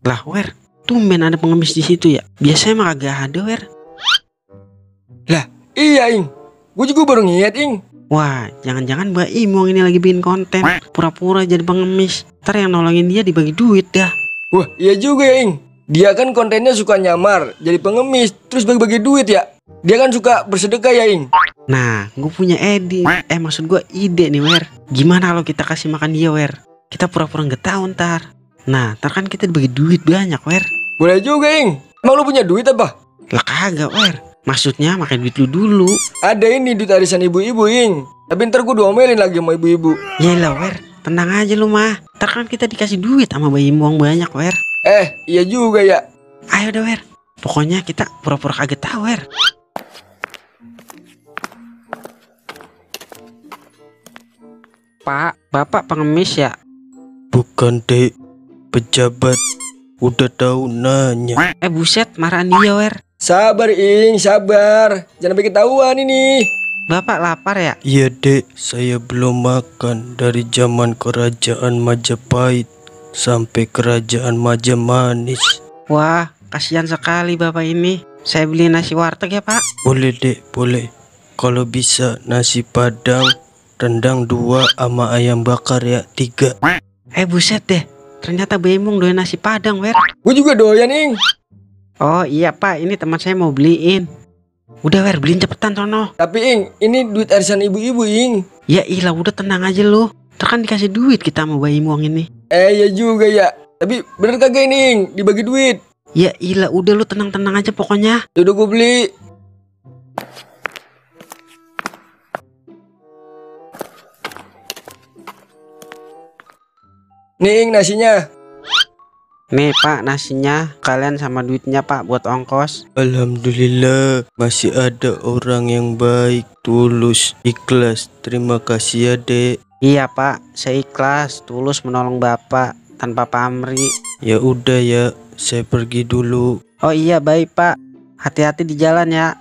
Lah Wer, tumben ada pengemis di situ ya. Biasanya mah kagak ada Wer. Lah iya Ing, gue juga baru ngeliat Ing. Wah, jangan-jangan Mbak Imong ini lagi bikin konten pura-pura jadi pengemis. Ntar yang nolongin dia dibagi duit dah. Wah iya juga ya Ing. Dia kan kontennya suka nyamar jadi pengemis terus bagi-bagi duit ya. Dia kan suka bersedekah ya Ing. Nah, gue punya maksud gue ide nih Wer. Gimana kalau kita kasih makan dia Wer? Kita pura-pura nggak tahu ntar. Nah, ntar kan kita dibagi duit banyak Wer. Boleh juga Ing. Emang lu punya duit apa? Lah kagak Wer. Maksudnya makan duit lu dulu. Ada ini duit arisan ibu-ibu Ing. Tapi ntar gue diomelin lagi sama ibu-ibu. Yaelah Wer, tenang aja lu mah. Ntar kan kita dikasih duit sama Bayi Imong banyak Wer. Iya juga ya. Ayo dah Wer. Pokoknya kita pura-pura kaget tahu Wer. Pak, bapak pengemis ya? Bukan dek, pejabat. Udah tahu nanya. Buset, marahan dia Wer. Sabar Ing, sabar. Jangan sampai ketahuan ini. Bapak lapar ya? Iya dek, saya belum makan dari zaman kerajaan Majapahit sampai kerajaan Majamanis. Wah, kasihan sekali bapak ini. Saya beli nasi warteg ya Pak. Boleh dek, boleh. Kalau bisa nasi padang, rendang 2 sama ayam bakar ya 3. Buset deh. Ternyata Bemong doyan nasi padang Wer. Gue juga doyan Ing. Oh iya Pak, ini teman saya mau beliin. Udah Wer, beliin cepetan sono. Tapi Ing, ini duit arisan ibu-ibu Ing. Ya ilah, udah tenang aja lu. Ntar kan dikasih duit kita sama Bayi Imong ini. Iya juga ya. Tapi bener kagak ini Ing, dibagi duit? Ya ilah, udah lu tenang-tenang aja pokoknya. Yaudah gue beli. Nih Ing nasinya. Nih Pak nasinya, kalian sama duitnya Pak buat ongkos. Alhamdulillah, masih ada orang yang baik, tulus, ikhlas. Terima kasih ya dek. Iya Pak, saya ikhlas, tulus menolong Bapak tanpa pamrih. Ya udah ya, saya pergi dulu. Oh iya baik Pak, hati-hati di jalan ya.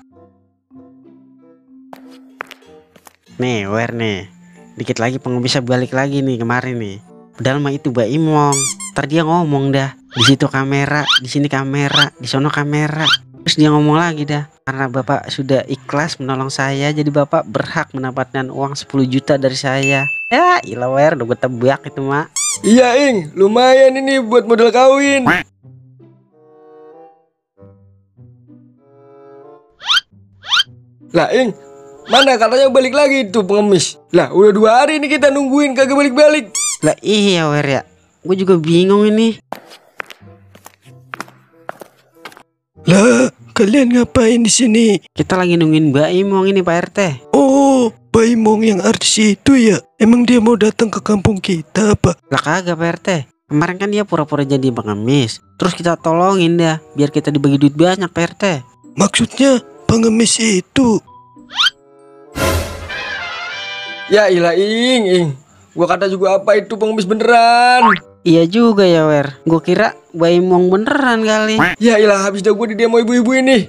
Nih Wer nih, dikit lagi pengemisnya balik lagi nih kemarin nih. Padahal mah itu Mbak Imong. Ntar dia ngomong dah, di situ kamera, di sini kamera, di sono kamera. Terus dia ngomong lagi dah, karena Bapak sudah ikhlas menolong saya, jadi Bapak berhak mendapatkan uang 10 juta dari saya. Ya ilah Wer, udah gue tebak itu mak. Iya Ing, lumayan ini buat modal kawin. Lah Ing, mana katanya balik lagi tuh pengemis. Lah udah 2 hari nih kita nungguin kagak balik-balik. Lah iya Wer ya, gue juga bingung ini. Lah, kalian ngapain di sini? Kita lagi nungguin Mbak Imong ini Pak RT. Oh, Bayi Mong yang artis itu ya? Emang dia mau datang ke kampung kita apa? Lah kagak Pak RT. Kemarin kan dia pura-pura jadi pengemis. Terus kita tolongin dah, biar kita dibagi duit banyak Pak RT. Maksudnya pengemis itu? Ya ilah Ing. Gua kata juga apa itu pengemis beneran. Iya juga ya Wer, gue kira Bayi Imong beneran kali. Ya ilah habis dah gue di demo ibu-ibu ini.